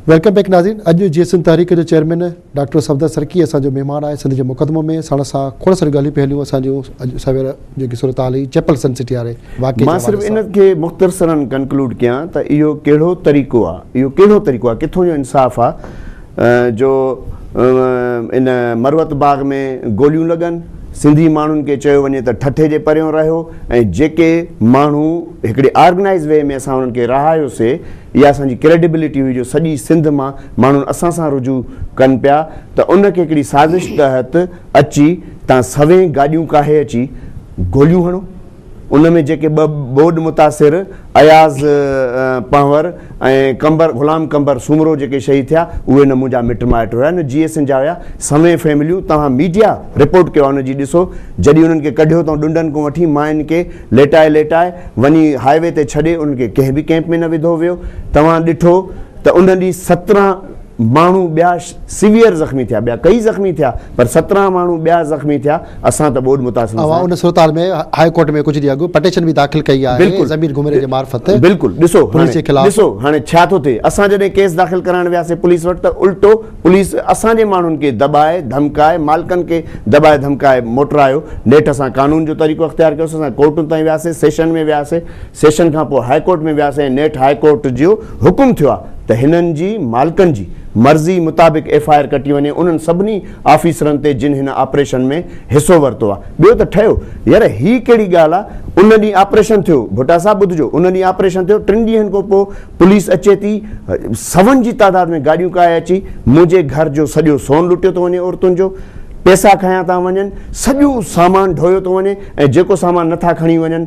Welcome back ناظرين اڄ جي سنڌ تحريڪ جو چيئرمين ڊاڪٽر صفدر سرڪي اسان جو مهمان آهي سنڌ جي مقدمو ۾ ساڻس سان کوڙ ساريون ڳالهيون پيون هليون اسان جون اڄ سوير جيڪي صورتحال هئي چيپل سن سٽي واري واقعي جي مان صرف حوالي ان سان. کي مختصرا ڪنڪلوڊ ڪيان ته اهو ڪهڙو طريقو آ اهو ڪهڙو طريقو آ ڪٿون جو انصاف آ جو ان مروت باغ ۾ گوليون لڳن سنڌي ماڻهن کي چيو وڃي ته ٺٽي جي پريون رهيو ۽ جيڪي ماڻهو هڪڙي آرگنائز وي ۾ اسان انهن کي رهايوسي اها اسان جي ڪريڊبلٽي هئي جو سڄي سنڌ مان ماڻهن اسان سان رجوع ڪن پيا ته ان کي هڪڙي سازش تحت اچي تان سوين گاڏيون ڪاهي اچي گوليون هڻو ان ۾ جيڪي ٻه ٻوڏ متاثر اياز پنهور ۽ قمبر غلام قمبر سومرو جيڪي شهيد ٿيا اهي نه منهنجا مٽ مائٽ هيا نه جي ايس اين جا هيا سوين فيمليون توهان ميڊيا رپورٽ ڪيو ان جي ڏسو جڏهن انهن کي ڪڍيو ته ڏنڊن کان وٺي ماين کي ليٽائي ليٽائي وڃي هاء وي تي ڇڏي انهن کي ڪنهن به ڪئمپ ۾ نه وڌو ويو. توهان ڏٺو ته ان ڏينهن 17 ماڻهو ٻيا سيويئر زخمي ٿيا، ٻيا ڪئي زخمي ٿيا پر 17 ماڻهو ٻيا زخمي ٿيا، اسان ته ٻوڏ متاثرن اوهان سان. ان صورتحال ۾ هاء ڪورٽ ۾ ڪجهه ڏينهن اڳ پٽيشن به داخل ڪئي آهي بلڪل ضمير گهمري جي معرفت بلڪل ڏسو پوليس هاڻي جي خلاف. ڏسو هاڻي ڇا ٿو ٿئي اسان جڏهن ڪيس داخل ڪرائڻ وياسي پوليس وٽ ته الٽو پوليس اسان جي ماڻهن کي دٻائي ڌمڪائي مالڪن کي دٻائي ڌمڪائي موٽرايو، نيٺ اسان قانون جو طريقو اختيار ڪيوسين، اسان ڪورٽن تائين وياسين، سيشن ۾ وياسين، سيشن کان پوء هاء ڪورٽ ۾ وياسين ۽ نيٺ هاء ڪورٽ جو حڪم ٿيو آهي ته هنن جي مالڪن جي مرضي مطابق ايف I R ڪٽي وڃي انهن سڀني آفيسرن تي جن هن آپريشن ۾ حصو ورتو آهي. ٻيو ته ٺهيو يار هي ڪهڙي ڳالهه آهي ان ڏينهن آپريشن ٿيو ڀٽا صاحب ٻڌجو ان ڏينهن آپريشن ٿيو ٽن ڏينهن کان پوء پوليس اچي ٿي سون جي تعداد ۾ گاڏيون ڪاهي اچي منهنجي گهر جو سڄو سون لٽيو ٿو وڃي عورتن جو پئسا کنيا ٿا وڃن سڄو سامان ڍويو ٿو وڃي ۽ جيڪو سامان نٿا کڻي وڃن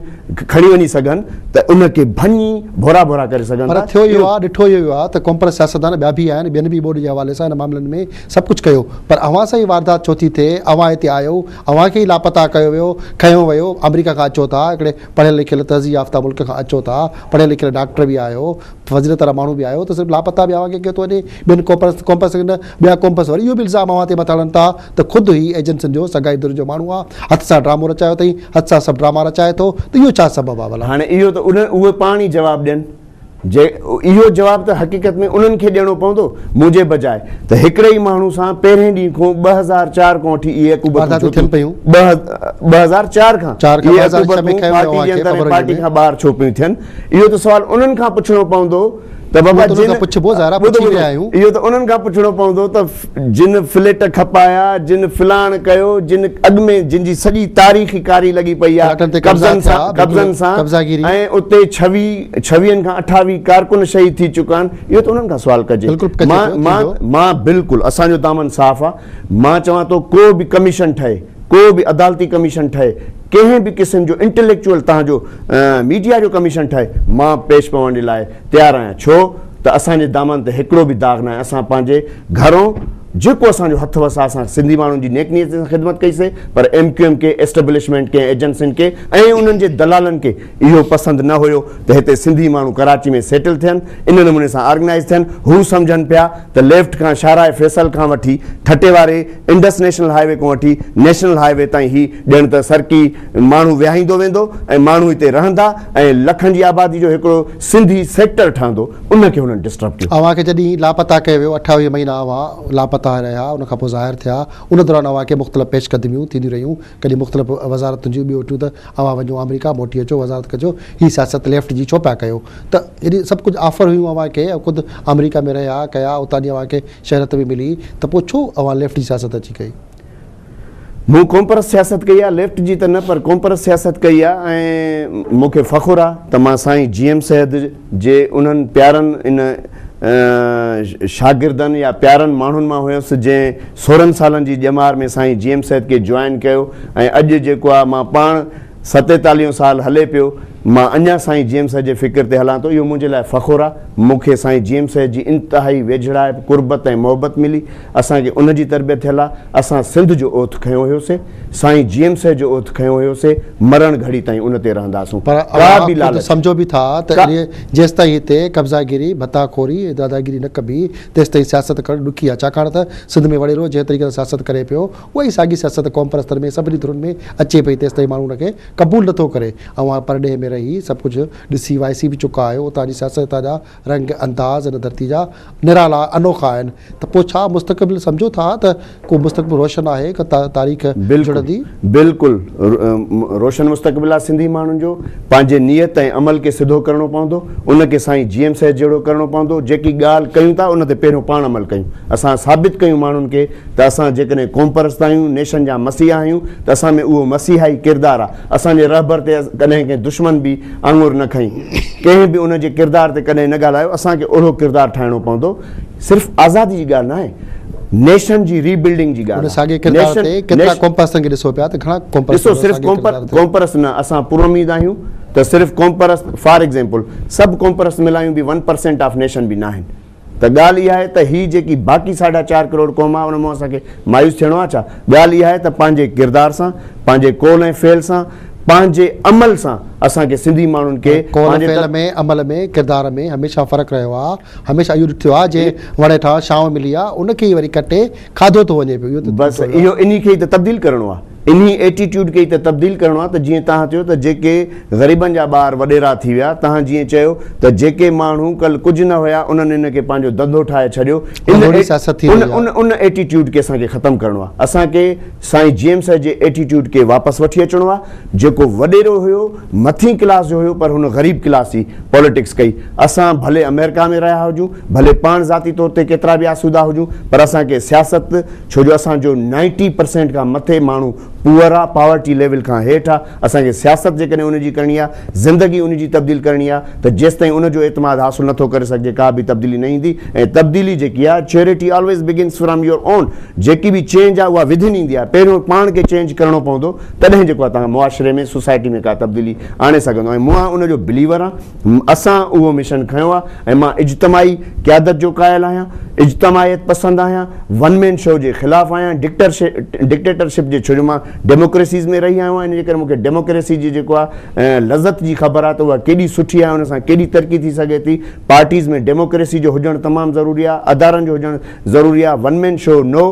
کڻي وڃي سگهن ته ان کي ڀڃي ڀورا ڀورا ڪري سگهن پر ٿا ٿيو اهو آهي ڏٺو اهو ويو آهي ته قومپرست سياستدان ٻيا به آهن ٻين به ٻوڏ جي حوالي سان ان معاملن ۾ سڀ ڪجهه ڪيو پر اوهان سان هي واردات ڇو ٿي ٿئي اوهان هتي آيو اوهان کي ئي لاپتا ڪيو ويو کنيو ويو آمريڪا کان اچو ٿا هڪڙي پڙهيل لکيل تهذيب يافته ملڪ کان اچو ٿا، پڙهيل لکيل ڊاڪٽر به آهيو، فضيلت وارا ماڻهو به آهيو ته صرف لاپتا به اوهان کي ڪيو ٿو وڃي، ٻين قومپرست قومپرست کي نه، ٻيا قومپرست وري اهو به الزام اوهان تي مٿا هڻن ٿا ته خود هي ايجنسين جو سگائي ڌر جو ماڻهو آ، هٿ سان ڊرامو رچايو اٿئي، هٿ سان سڀ ڊراما رچائي ٿو ته اهو ڇا سبب آ ڀلا؟ هاڻي اهو ته اهي پاڻ ئي جواب ڏين. جي اهو جواب ته حقيقت ۾ انهن کي ڏيڻو پوندو منهنجي بجاء ته هڪڙي ئي ماڻهو سان پهرين ڏينهن کان 2004 کان وٺي اهي عقوبتون ڇو ٿيون پيون 2004 کان اهي عقوبتون پارٽي جي اندر ۽ پارٽي کان ٻاهر ڇو پيون ٿين اهو ته سوال انهن کان پڇڻو پوندو ته بابا جن پڇبو ظاهر آهي پڇي رهيا آهيون اهو ته انهن کان پڇڻو پوندو ته جن فليٽ کپايا، جن فلاڻ ڪيو، جن اڳ ۾ جن جي سڄي تاريخ ئي ڪاري لڳي پئي آ قبضن سان قبضن سان ۽ اتي ڇويهه ڇويهن کان اٺاويهه ڪارڪن شهيد ٿي چڪا آهن اهو ته انهن کان سوال ڪجي مان مان مان بلڪل اسان جو دامن صاف آ مان چوان ٿو ڪو به ڪميشن ٺهي ڪو به عدالتي ڪميشن ٺهي ڪنهن به قسم جو انٽليڪچوئل تهان جو ميڊيا جو ڪميشن ٺهي مان پيش پوڻ جي لاء تيار آهيان ڇو ته اسان جي دامن تي هڪڙو به داغ ناهي اسان پنهنجي گهرون جيڪو اسان جو هٿ وس آهي اسان سنڌي ماڻهن جي نيڪ نيتي سان خدمت ڪئي سي پر ايم ڪيو ايم کي ايسٽبلشمينٽ کي ايجنسين کي ۽ انهن جي دلالن کي اهو پسند نه هيو ته هتي سنڌي ماڻهو ڪراچي ۾ سيٽل ٿين ان نموني سان آرگنائز ٿين هو سمجهن پيا ته ليفٽ کان شاهراهه فيصل کان وٺي ٺٽي واري انڊس نيشنل هاء وي کان وٺي نيشنل هاء وي تائين هي ڄڻ ته سرڪي ماڻهو ويهائيندو ويندو ۽ ماڻهو هتي رهندا ۽ لکن جي آبادي جو هڪڙو سنڌي سيڪٽر ٺهندو ان کي هنن ڊسٽرب ڪيو. اوهان کي جڏهن لاپتا ڪيو ويو اٺاويهه مهينا اوهان لاپتا رهيا ان کان پوء ظاهر ٿيا ان دوران اوهان کي مختلف پيش قدميون ٿينديون رهيون ڪڏهن مختلف وزارتن جون ٻيون ٽيون ته اوهان وڃو آمريڪا موٽي اچو وزارت ڪجو هي سياست ليفٽ جي ڇو پيا ڪيو ته هيڏي سڀ ڪجهه آفر هيون اوهان کي ۽ خود آمريڪا ۾ رهيا ڪيا اتان جي اوهان کي شهرت به ملي ته پوء ڇو اوهان ليفٽ جي سياست اچي ڪئي. مون قومپرست سياست ڪئي آ، ليفٽ جي ته نه پر قومپرست سياست ڪئي آ ۽ مون کي فخر آ ته مان سائين جي ايم سيد جي انهن پيارن ان شاگردن يا پيارن ماڻهن مان هيس جنهن سورهن سالن جي ڄمار ۾ سائين جي ايم سيد کي جوائن ڪيو ۽ اڄ جيڪو آ مان پاڻ ستيتاليهون سال هلي پيو مان اڃا سائين جي ايم سيد جي فڪر تي هلان ٿو اهو منهنجي لاء فخر آ مون کي سائين جي ايم سيد جي انتهائي ويجهڙائپ قربت ۽ محبت ملي اسان کي ان جي تربيت ٿيل آ، اسان سنڌ جو اوٿ کنيو هيوسي، سائين جي ايم سيد جو اوٿ کنيو هيوسي، مرڻ گهڙي تائين ان تي رهنداسون، پر ڪا اوهان به خود لالچ. سمجهو به ٿا ته ڪا. انهيء جيستائين هتي قبضاگيري، ڀتا خوري ۽ داداگيري نه ڪبي، تيستائين سياست ڪرڻ ڏکي آ، ڇاڪاڻ ته سنڌ ۾ وڏيرو جنهن طريقي سان سياست ڪري پيو، اها ئي ساڳي سياست قومپرستن ۾ سڀني ڌرين ۾ اچي پئي، تيستائين ماڻهو ان کي قبول نه ٿو ڪري. اوهان پرڏيهه ۾ ۾ رهي سڀ ڪجهه ڏسي وائسي به چڪا آهيو، اتان جي سياست اتان جا رنگ انداز هن ڌرتي جا نرالا انوکا آهن ته پوء ڇا مستقبل سمجهو ٿا ته ڪو مستقبل روشن آهي ڪا تاريخ جڙندي؟ بلڪل روشن مستقبل آهي سنڌي ماڻهن جو پنهنجي نيت ۽ عمل کي سڌو ڪرڻو پوندو ان کي سائين جي ايم سيد جهڙو ڪرڻو پوندو جيڪي ڳالهه ڪيون ٿا ان تي پهريون پاڻ عمل ڪيون اسان ثابت ڪيون ماڻهن کي ته اسان جيڪڏهن قومپرست آهيون نيشن جا مسيحا آهيون ته اسان ۾ اهو مسيحائي ڪردار آهي اسان جي رهبر تي ڪڏهن ڪنهن دشمن به آڱر نه کنئي ڪنهن به ان جي ڪردار تي ڪڏهن نه ڳالهايو اسان کي اهڙو ڪردار ٺاهڻو پوندو صرف آزادي جي ڳالهه ناهي نيشن جي ري بلڊنگ جي ڳالهه ان ساڳي ڪردار تي ڪيترا قومپرستن کي ڏسو پيا ته گهڻا قومپرست ڏسو صرف قومپرست نه اسان پراميد آهيون ته صرف قومپرست فار ايگزامپل سڀ قومپرست ملايون به 1% آف نيشن به ناهن ته ڳالهه اها آهي ته هي جيڪي باقي ساڍا چار ڪروڙ قوم آهي ان مان اسان کي مايوس ٿيڻو آهي ڇا؟ ڳالهه اها آهي ته پنهنجي ڪردار سان، پنهنجي قول ۽ فعل سان، پنهنجي عمل سان اسان کي سنڌي ماڻهن کي قول ۽ فعل ۾، عمل ۾، ڪردار ۾ هميشه فرق رهيو آهي، هميشه اهو ٿيو آهي جنهن وڻ هيٺان ڇانو ملي آهي ان کي ئي وري ڪٽي کاڌو ٿو وڃي پيو اهو ته بس اهو انهي کي ئي ته تبديل ڪرڻو آهي. انهي ايٽيٽيوڊ کي ئي ته تبديل ڪرڻو آهي ته جيئن توهان چيو ته جيڪي غريبن جا ٻار وڏيرا ٿي ويا، توهان جيئن چيو ته جيڪي ماڻهو ڪل ڪجهه نه هيا انهن ان کي پنهنجو ڌنڌو ٺاهي ڇڏيو، ان سياست ٿي وئي آهي. ان ايٽيٽيوڊ کي اسان کي ختم ڪرڻو آهي. اسان کي سائين جي ايم سيد جي ايٽيٽيوڊ کي واپس وٺي اچڻو آهي، جيڪو وڏيرو هيو، مٿين ڪلاس جو هيو پر هن غريب ڪلاس جي پاليٽڪس ڪئي. اسان ڀلي آمريڪا ۾ رهيا هجون، ڀلي پاڻ ذاتي طور تي ڪيترا به آسودا هجون پر اسان کي سياست ڇو جو اسان جو نائنٽي پرسينٽ کان مٿي ماڻهو پوئر آ، پاورٽي ليول کان هيٺ آ، اسان کي سياست جيڪڏهن ان جي ڪرڻي آ، زندگي ان جي تبديل ڪرڻي آ ته جيستائين ان جو اعتماد حاصل نٿو ڪري سگهجي ڪا به تبديلي نه ايندي ۽ تبديلي جيڪي آ charity always begins from your own جيڪي به چينج آ اها وڌن ايندي آ پهريون پاڻ کي چينج ڪرڻو پوندو تڏهن جيڪو آ توهان معاشري ۾ سوسائٽي ۾ ڪا تبديلي آڻي سگهندو ۽ مان ان جو بليور آ. اسان اهو مشن کنيو آهي ۽ مان اجتماعي قيادت جو قائل آهيان، اجتماعيت پسند آهيان، ون مين شو جي خلاف آهيان، ڊڪٽيٽرشپ جي ڇو جو مان ڊيموڪريسيز ۾ رهي آيو آهيان ان جي ڪري مون کي ڊيموڪريسي جي جيڪو آهي لذت جي خبر آهي ته اها ڪيڏي سٺي آهي ان سان ڪيڏي ترقي ٿي سگهي ٿي، پارٽيز ۾ ڊيموڪريسي جو هجڻ تمام ضروري آهي، ادارن جو هجڻ ضروري آهي، ون مين شو نو.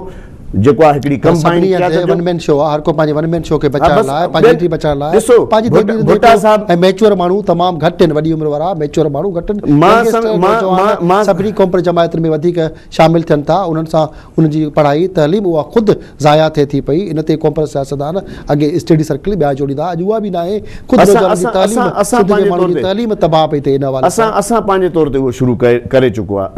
جيڪو آهي هڪڙي پر ڪمبائنڊ سڀني هنڌ قيادت جو ون مين شو آهي هر ڪو پنهنجي ون مين شو کي ها بچائڻ بس لاء پنهنجي ٻين انٽري بچائڻ لاء ڏسو پنهنجي ڀٽ دٻي رڌي ڀٽا پيو صاحب ۽ ميچوئر ماڻهو تمام گهٽ آهن وڏي عمر وارا ميچوئر ماڻهو گهٽ آهن مان سم ينگسٽر مان مان نوجوان مان سڀني قومپرست جماعتن ۾ وڌيڪ شامل ٿين ٿا انهن سان انهن جي پڙهائي تعليم اها خود ضايع ٿئي ٿي پئي ان تي قومپرست سياستدان اڳي اسٽڊي سرڪل ٻيا جوڙيندا اڄ اها به ناهي خود اسان نوجوانن جي اسان تعليم اسان اسان سنڌ جي پنهنجي ماڻهن طور جي تي تعليم تباهه پئي ٿئي ان حوالي اسان سان اسان پنهنجي طور تي اهو شروع ڪري چڪو آ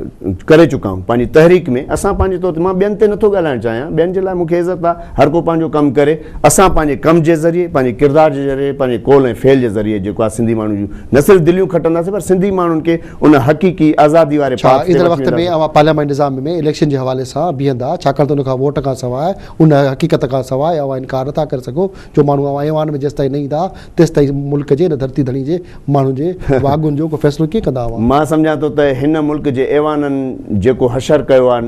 ڪري چڪا آهيون پنهنجي تحريڪ ۾ اسان پنهنجي طور تي مان ٻين تي نٿو ڳالهائڻ چاهيان ٻين جي لاء مون کي عزت آهي هر ڪو پنهنجو ڪم ڪري اسان پنهنجي ڪم جي ذريعي پنهنجي ڪردار جي ذريعي پنهنجي قول ۽ فعل جي ذريعي جيڪو آهي سنڌي ماڻهن جون نه صرف دليون کٽنداسين پر سنڌي ماڻهن کي ان حقيقي آزادي واري ڇا پاٿ تي ايندڙ وٺي وقت ۾ وينداسين. اوهان پارلياماني نظام ۾ اليڪشن جي حوالي سان بيهندا ڇاڪاڻ ته ان کان ووٽ کان سواء ان حقيقت کان سواء اوهان انڪار نٿا ڪري سگهو جو ماڻهو اوهان ايوان ۾ جيستائين نه ايندا تيستائين ملڪ جي ان ڌرتي ڌڻي جي ماڻهن جي واڳن جو ڪو فيصلو ڪيئن ڪندا هئا؟ مان سمجهان ٿو ته هن ملڪ جي ايوانن جيڪو حشر ڪيو آ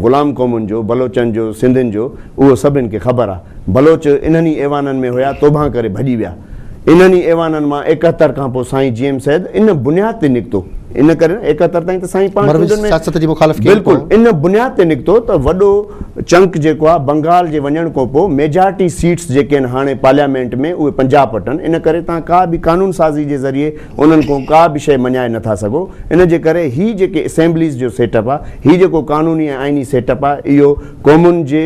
غلام قومن جو، بلوچن جو، سنڌين جو، اهو سڀن کي خبر آ. بلوچ انهن ئي ايوانن ۾ هيا توبهان ڪري ڀڄي ويا. انهن ئي ايوانن مان 71 کان پوء سائين جي ايم سيد ان بنياد تي نڪتو. ان ڪري نه 71 تائين ته سائين پاڻ مروج چونڊن ۾ سياست جي مخالف ڪيئن بلڪل پيو؟ ان بنياد تي نڪتو ته وڏو چنڪ جيڪو آ بنگال جي وڃڻ کان پوء ميجارٽي سيٽس جيڪي آهن هاڻي پارليامينٽ ۾ اهي پنجاب وٽ آهن ان ڪري توهان ڪا به قانون سازي جي ذريعي انهن کان ڪا به شيء مڃائي نٿا سگهو ان جي ڪري هي جيڪي اسيمبليز جو سيٽ اپ آ هي جيڪو قانوني ۽ آئيني سيٽ اپ آ اهو قومن جي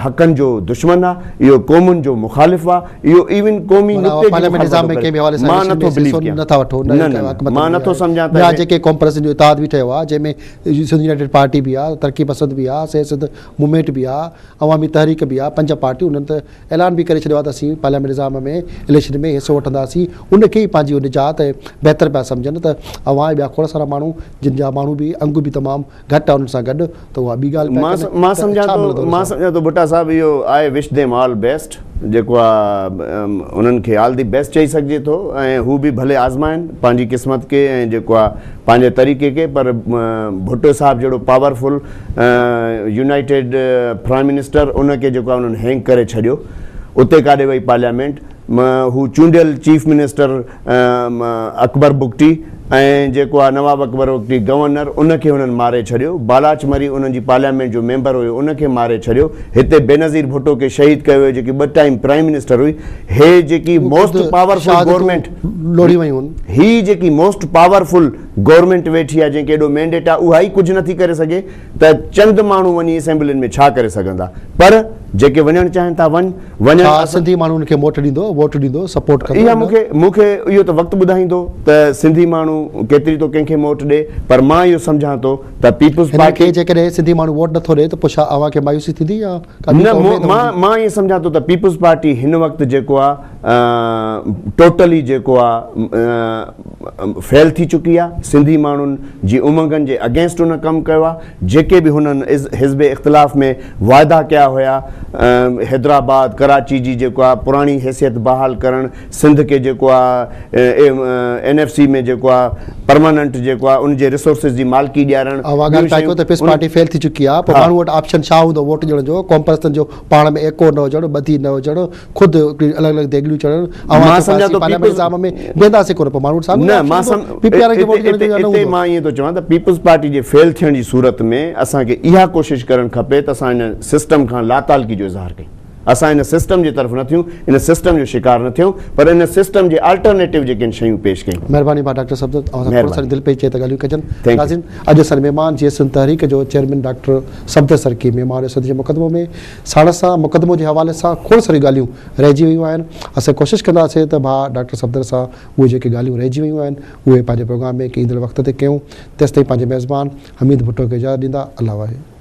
حقن جو دشمن آ اهو قومن جو مخالف آ اهو ايون قومي معنيٰ نقطي جي پارليامينٽ مخالفت نظام ٿو ۾ ڪنهن ڪري به حوالي سان مان اليڪشن نٿو ۾ بليو حصو ڪيان نٿا وٺو نه نه نه حڪمت مان عملي نٿو آهي سمجهان ته ٻيا جيڪي قومپرستن جو اتحاد به ٺهيو آ جنهن ۾ سنڌ يونائيٽيڊ پارٽي به آ ترقي پسند به آ سي سنڌ موومينٽ به آ عوامي تحريڪ به آ پنج پارٽيون انهن ته اعلان به ڪري ڇڏيو آ ته اسين پارليامينٽ نظام ۾ اليڪشن ۾ حصو وٺنداسين ان کي ئي پنهنجي نجات ۽ بهتر پيا سمجهن ته اوهان ۽ ٻيا کوڙ سارا ماڻهو جن جا ماڻهو به انگ به تمام گهٽ آ انهن سان گڏ ته اها ٻي ڳالهه پيا ڪن مان ته سمجهان ڇا ٿو ملندو ان مان سان؟ سمجهان ٿو ڀٽا صاحب اهو آء وش ديم آل بيسٽ جيڪو آ انهن کي آل the best چئي سگهجي ٿو ۽ هو به ڀلي آزمائن پنهنجي قسمت کي ۽ جيڪو آ پنهنجي طريقي کي پر ڀٽو صاحب جهڙو پاورفل يونائيٽيڊ پرائم منسٽر ان کي جيڪو آ انهن هينگ ڪري ڇڏيو اتي ڪاڏي وئي پارليامينٽ هو چونڊيل چيف منسٽر اڪبر بگٽي ۽ جيڪو آ نواب اڪبر بگٽي گورنر ان کي هنن ماري ڇڏيو، بالاچ مري انهن جي پارليامينٽ جو ميمبر هيو ان کي ماري ڇڏيو، هتي بينظير ڀٽو کي شهيد ڪيو ويو جيڪي ٻه ٽائيم پرائيم منسٽر هئي، هي جيڪي موسٽ پاورفل گورنمينٽ لوڙهي ويون. هي جيڪي موسٽ پاورفل گورنمينٽ ويٺي آ جنهن کي ايڏو مينڊيٽ آ اها ئي ڪجهه نٿي ڪري سگهي ته چند ماڻهو وڃي اسيمبلين ۾ ڇا ڪري سگهندا پر جيڪي وڃڻ چاهين ٿا وڃ وڃڻ ڇا سنڌي ماڻهو ان کي موٽ ڏيندو ووٽ ڏيندو سپورٽ ڪندو اها مونکي مونکي اهو ته وقت ٻڌائيندو ته سنڌي ماڻهو ڪيتري ٿو ڪنهن کي موٽ ڏي پر مان اهو سمجهان ٿو ته پيپلز هنن پارٽي کي جيڪڏهن سنڌي ماڻهو ووٽ نٿو ڏي ته پوء ڇا اوهان کي مايوسي ٿيندي يا ڪا ٻي نه ڪا اميد مان هوندي؟ مان ائين سمجهان ٿو ته پيپلز پارٽي هن وقت جيڪو آ ٽوٽلي جيڪو آ فيل ٿي چڪي آ سنڌي ماڻهن جي امنگن جي اگينسٽ ان ڪم ڪيو آ جيڪي به هنن حزب اختلاف ۾ واعدا ڪيا هيا حيدرآباد ڪراچي جي جيڪو آ پراڻي حيثيت بحال ڪرڻ سنڌ کي جيڪو آ اين ايف سي ۾ جيڪو آ پرماننٽ جيڪو آ ان جي ريسورسز جي مالڪي ڏيارڻ اوهان ڳالهه پيا ڪيو ته پيپلز پارٽي فيل ٿي چڪي آ پوء ماڻهو وٽ آپشن ڇا هوندو ووٽ ڏيڻ جو قومپرستن جو پاڻ ۾ ايڪو نه هجڻ ٻڌي نه هجڻ خود هڪڙي الڳ الڳ ديڳڙيون چڙهڻ اوهان مان چئو ٿا سمجهان اسين ٿو پارليامينٽ پيپلز نظام ۾ وينداسين ڪونه پوء ماڻهو وٽ ساڳيو نه آپشن مان هوندو سم پي پي آر کي ووٽ ڏيڻ جو يا نه اتي هوندو. مان ائين ٿو چوان ته پيپلز پارٽي جي فيل ٿيڻ جي صورت ۾ اسان کي اها ڪوشش ڪرڻ کپي ته اسان ان سسٽم کان لاتعلقي جو اظهار ڪيون اسان ان سسٽم جي طرف نه ٿيون ان سسٽم جو شڪار نه ٿيون پر ان سسٽم جي آلٽرنيٽو جيڪي آهن شيون پيش ڪيون. مهرباني ڀاء ڊاڪٽر صفدر اوهان سان کوڙ مهرباني ساريون دل پئي چئي ته ڳالهيون ڪجن. Thank you. ناظرين اڄ اسان جي مهمان جيئي سنڌ تحريڪ جو چيئرمين ڊاڪٽر صفدر سرڪي مهمان هيو سنڌ جي مقدمو ۾ ساڻس سان مقدمو جي حوالي سان کوڙ ساريون ڳالهيون رهجي ويون آهن. اسين ڪوشش ڪنداسين ته ڀاء ڊاڪٽر صفدر سان اهي جيڪي ڳالهيون رهجي ويون آهن اهي پنهنجي پروگرام ۾ ڪنهن ايندڙ وقت تي ڪيون. تيستائين پنهنجي ميزبان حميد ڀٽو کي اجازت ڏيندا. الله واهي.